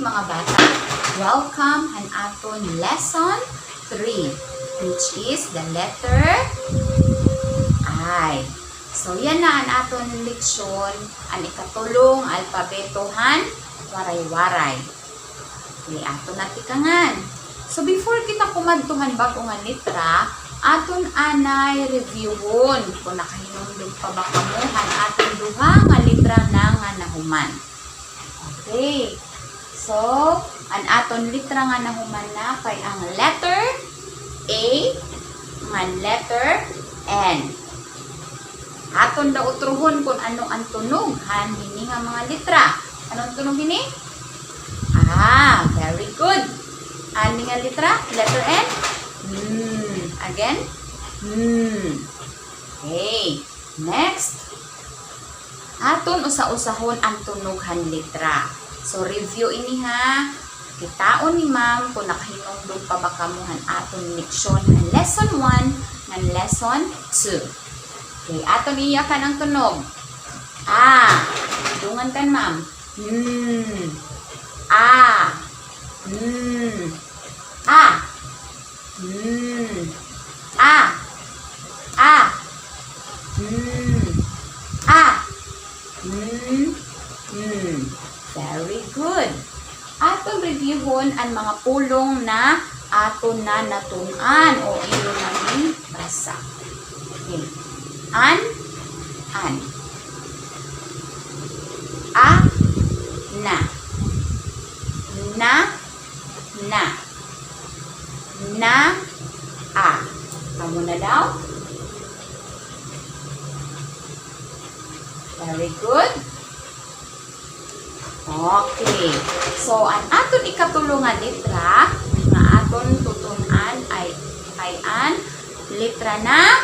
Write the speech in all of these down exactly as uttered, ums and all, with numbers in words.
Mga bata, welcome han aton lesson three, which is the letter I. So, yana an aton leksyon, an ikatulo nga alpabeto han Waray-Waray. Okay, aton na tikangan. So, before kita kumadto han bag-o nga letra, aton anay reviewon kon nakahinumdom pa ba kamo han aton duha nga letra na nga nahuman. Okay. So, an aton letra nga nahuman na kay ang letter A ngan letter N. Aton daw utrohon kon ano an tunog han hini nga mga letra. Ano an tunog hini? Ah, very good. An hini nga letra, letter N. Hmm. Again. Hmm. Okay. Next. Aton usa-usahon an tunog han letra. So, review ini ha. Kitaon ni ma'am kon nakahinumdom pa ba kamo han aton leksyon han lesson one ngan lesson two. Okay, aton iyakan an tunog. A. Dungan kan ma'am. Hmm. A. Hmm. A. Hmm. A. A. Hmm. A. Hmm. Hmm. Very good. Aton reviewhon an mga pulong na aton na natun-an o iyo na gibasa. Okay. An, an. A, na. Na, na. Na, a. Kamo na daw? Very good. Okay. So, an aton ikatulo nga letra nga aton tutun-an ay, ay an letra na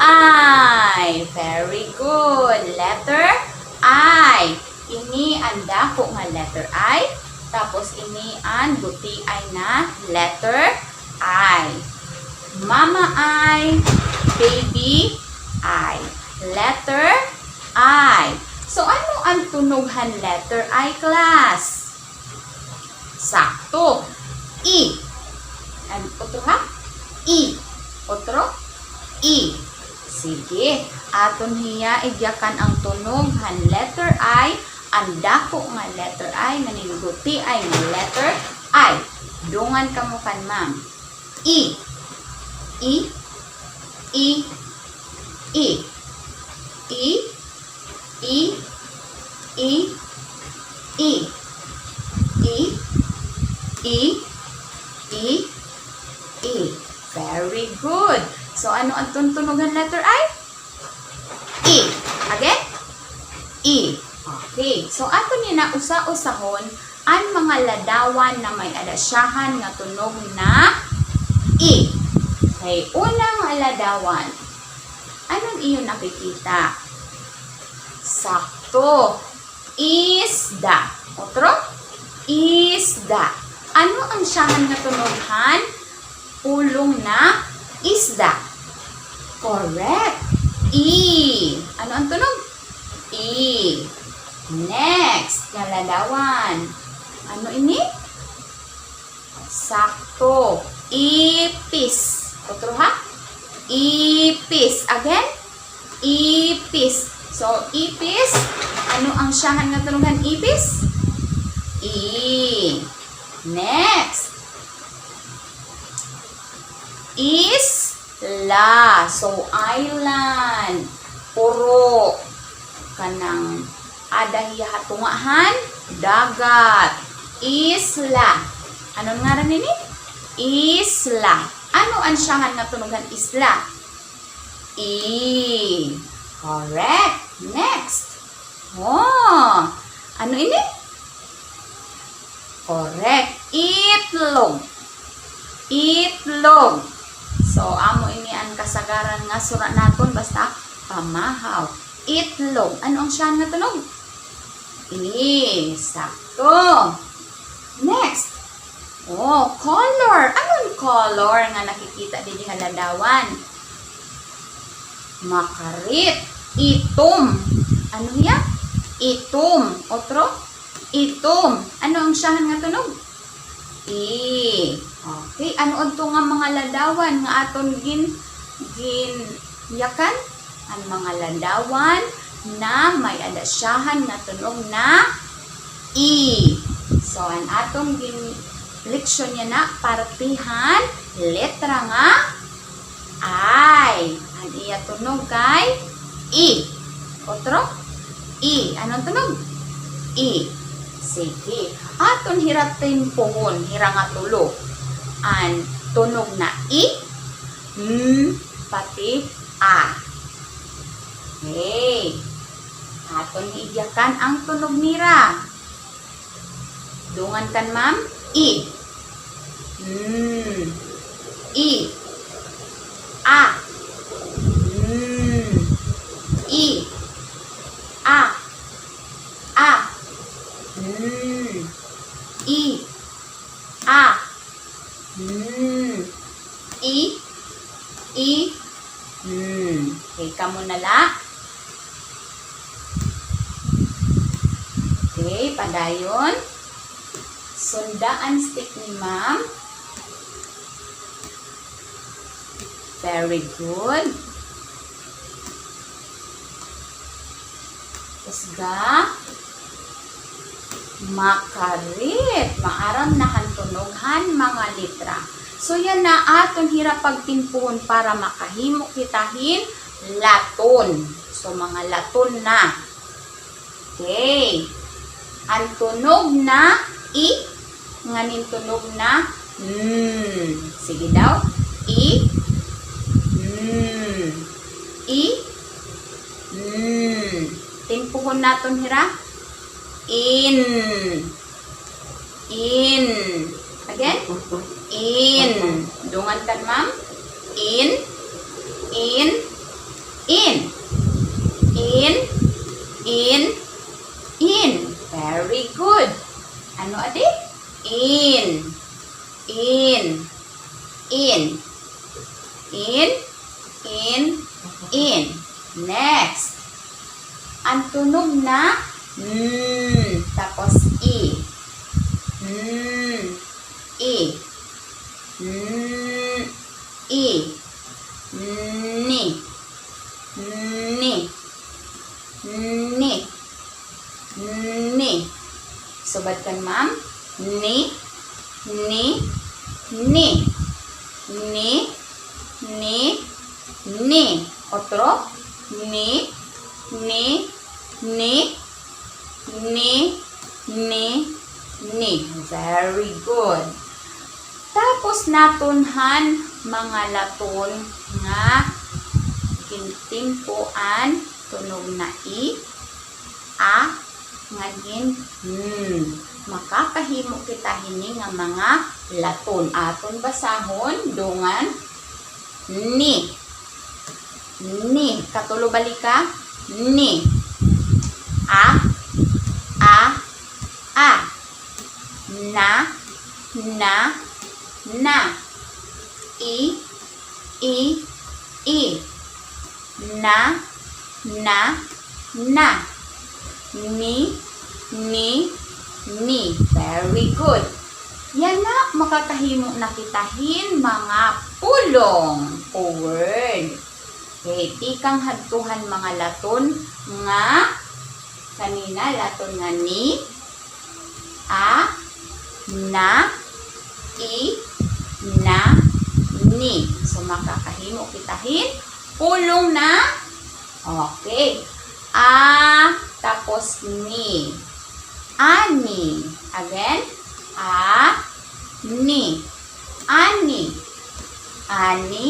I. Very good. Letter I. Ini an dako nga letter I, tapos ini an gutiay na letter I. Mama I, baby I. Letter I. So, ano an tunog han letter I, class? Sakto. I. An otro ha? I. Otro? I. Sige. Aton hiya igyakan an tunog han letter I, an dako nga letter I, ngan an gutiay nga letter I. Dungan kamo kan ma'am. I. I. I. I. I. I, I, I. I, I, I, I. Very good. So, ano an tunog han letter I? I. Again? I. Okay. So, aton yana usa-usahon an mga ladawan na may-ada syahan nga tunog na I. Okay, una nga ladawan. Ano an iyo nakikita? Sakto. Isda. Otro? Isda. Ano an syahan nga tunog han pulong na isda? Correct. I. Ano an tunog? I. Next nga ladawan. Ano ini? Sakto. Ipis. Otro ha? Ipis. Again? Ipis. So, ipis. Ano an syahan nga tunog han ipis? I. Next. Isla. So, island. Puro kanang ada hiya ha tunga han dagat. Isla. Ano an ngaran hini? Isla. Ano an syahan nga tunog han isla? I. Correct. Next. Oh, ano ini? Correct. Itlog. Itlog. So, amo ini an kasagaran nga sura naton basta pamahaw. Itlog. Ano an syahan nga tunog? I. Sakto. Next. Oh, color. Ano an color nga nakikita didi ha ladawan? Makarit. Itom. Ano hiya? Itom. Otro? Itom. Ano an syahan nga tunog? I. Okay. Ano adto nga mga ladawan nga aton gin-, ginyakan? An mga ladawan na may-ada syahan nga tunog na I. So, an aton gin-, leksyon yana, parte han letra nga I. An iya tunog kay I. Otro? I. Ano an tunog? I. Sige. Aton hira timpohon, hira nga tulo. An tunog na I, M, pati A. Okay. Aton igyakan an tunog nira. Dungan kan ma'am. I. Mm. I. A. Mm. I. A. A. Mm. I. A. Mm. I. I. Mm. Okay, kamo na la. Okay, padayon. Sunda an stick ni ma'am. Very good. Kusga. Makarit. Maaram na han tunog han mga letra. So, yana aton hira pagtimpohon para makahimo kita hin laton. So, mga laton na. Okay. An tunog na I, ngan an tunog na M. Sige daw. I, M. I, M. Timpohon naton hira. In. In. Again. In. Dungan kan ma'am. In. In. In. In. In. In. Very good. Ano adi? In. In. In. In, in, in. Next. An tunog na M, tapos I. M, I. M, I. Ni. Ni. Ni. Ni. Subad kan ma'am. Ni, ni, ni. Ni, ni, ni. Otro. Ni, ni, ni. Ni, ni, ni. Very good. Tapos naton han mga laton nga gintimpo an tunog na I, A, ngan hin M. Makakahimo kita hini nga mga laton. Aton basahon, dungan, ni. Ni. Katulo balik ha. Ni. A, a, a. Na, na, na. I, I, I. Na, na, na. Ni, ni, ni. Very good. Yana, makakahimo na kita hin mga pulong o word. Okay, tikang hadto han mga laton nga kanina, laton nga ni, a, na, i, na, ni. So, makakahimo kita hin pulong na. Okay. A, tapos ni. Ani. Again. A, ni. Ani. Ani.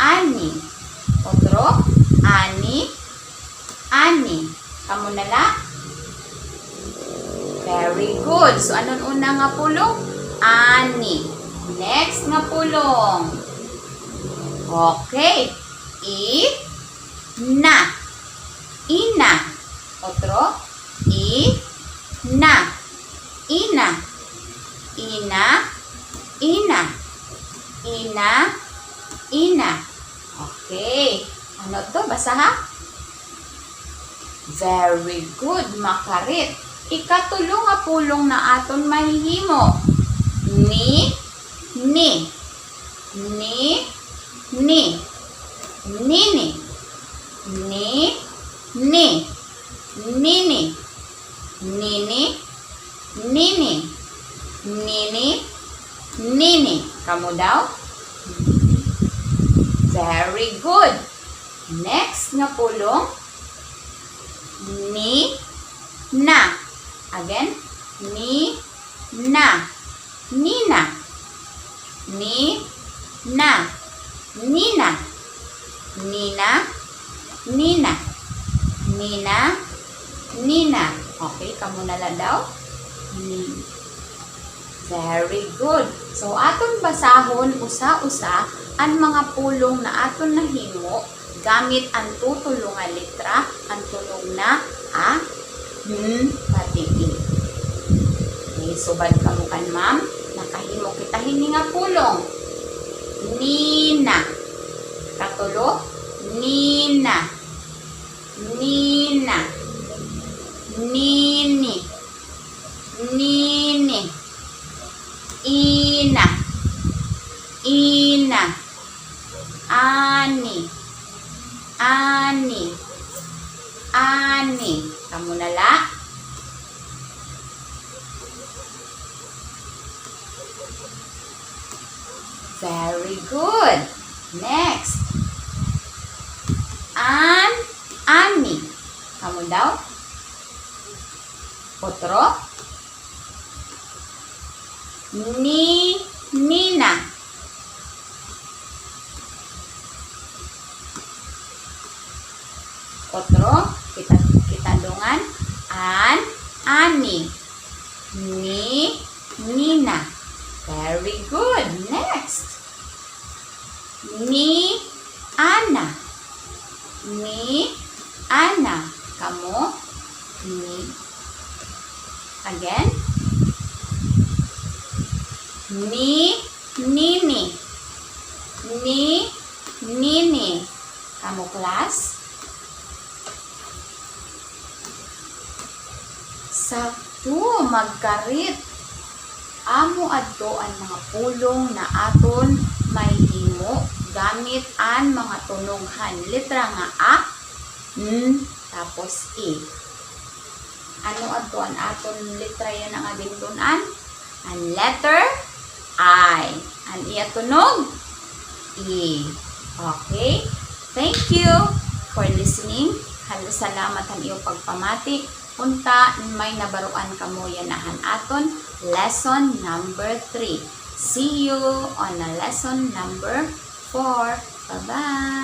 Ani. Otro. Ani. Ani. Kamo na la. Very good. So, ano an una nga pulong? Ani. Next nga pulong. Okay. I, na. Ina. Otro. I, na. Ina. Ina. Ina. Ina. Ina. Okay. Ano to? Basaha. Very good, makarit. Ikatulo nga pulong na aton mahihimo. Ni, ni. Ni, ni. Nini. Ni, ni. Nini. Nini. Nini. Nini. Nini. Kamo daw? Very good. Next nga pulong. Ni, na. Again. Ni, na. Nina. Ni, na. Nina. Nina. Nina. Nina. Nina. Okay, kamo na la daw. Ni. Very good. So, aton basahon usa-usa an mga pulong na aton nahimo gamit an tutulo nga letra, an tunog na a, n, pati i. Okay, subad kamo kan ma'am. Nakahimo kita hini nga pulong. Nina. Katulo, nina. Nina. Nini. Nini. Ina. Ina. Ani. Ani. Ani. Kamo na la. Very good. Next. An, ani. Kamo daw? Otro. Ni, nina. Otro, kita, kita dungan. An, ani. Ni, nina. Very good. Next. Ni, ana. Ni, ana. Kamo? Ni. Again. Ni, nini. Ni, nini. Kamo, class? Sakto, magkarit. Amo adto an mga pulong na aton mahihimo gamit an mga tunog han letra nga a, n, tapos i. Ano adto an aton letra yana nga gintun-an? An letter I. An iya tunog? I. Okay. Thank you for listening. Hal-, salamat han iyo pagpamati. Unta, may nabaroan kamo yana han aton lesson number three. See you on a lesson number four. Bye-bye.